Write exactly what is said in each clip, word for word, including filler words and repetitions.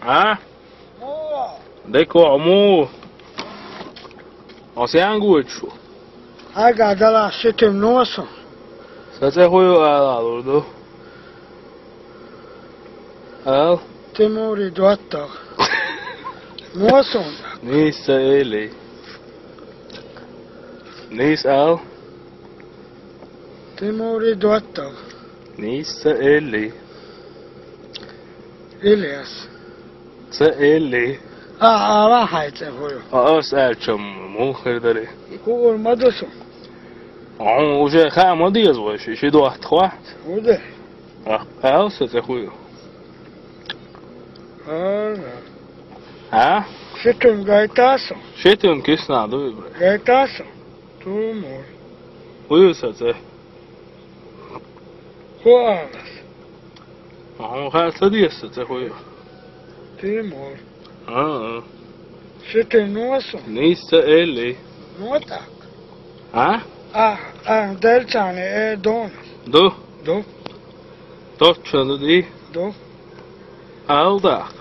А? Декъа ваха мо? Хьо сен гочу? Хьайга дала ши тим носу. Са цӀе хӀу ю ала лур ду? Ал? Тимури доттагӀа. Носу. Нийса ца элий. Нийса ал. Тимури доттагӀа. Нийса ца элий. Ильяс. Ца элий. А, ала хьай цӀе хӀу ю. А, ас аьлчам, муха хир дарий? ХӀу ур ма ду со. Хьуна уже хаа ма деза вай, ши, ши доттагӀа вац. ХӀу де? А, ал са цӀе хӀу ю. Ага. А? Ши тим гайтасу? Ши тим киснахь ду ибра. Гайтасу? Тимур. ХӀу ю са цӀе? ХӀу алас? Хьуна хаа ца деза са цӀе хӀу ю. Тимур. А, а. Ши тим носу. Нийса ца элий. НотӀахь. А? А, а, делчани э дона. Ду? Ду. Точно ду ди? Ду. Ал даккха.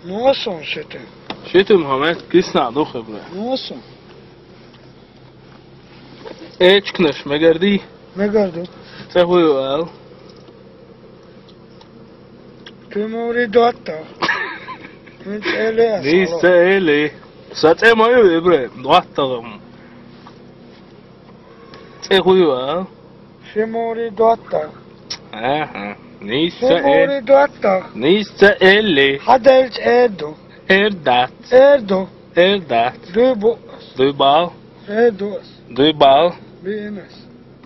Носу ши тим. Ши тим хьо мет киснахь ду хӀу бра. Носу. Эчкнаш мегар дий? Мегар ду. ЦӀе хӀу ю ал? Тимури доттагӀа. ХӀинца элий ас. Нийса ца элий. Са цӀе ма ю ибра, доттагӀа-м. ЦӀе хӀу ю ал? Шимури доттагӀа. Аха. Нийса ца э. Шимури доттагӀа. Нийса ца элий. Хьан делча эр ду? Эр дац. Эр ду. Эр дац. Дуй бу ас. Дуй бал. Эр ду ас. Дуй бал. Бийна ас.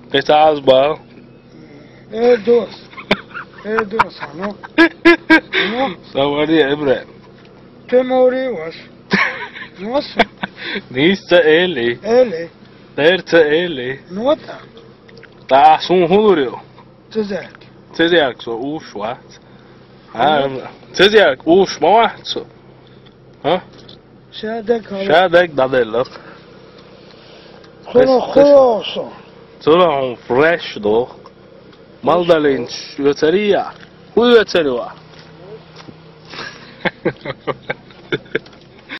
Кхин цхьа аз бал. Эр ду ас. Эр ду ас, хьан ну? Ну? Са вари ибра. Тимури вас. Носу. Нийса ца элий. Элий. Эр ца элий. НотӀа. ТӀаккха суна хӀун лур ю? Цезарка. Цезарка со уш вац. А, цезарка уш ма вац со. А? Ша дег хала. Ша дег дӀаделлах. Цуна хӀу йо со? Цуна хьуна фреш ду. Малдалин швецария. ХӀу йоцар ю а?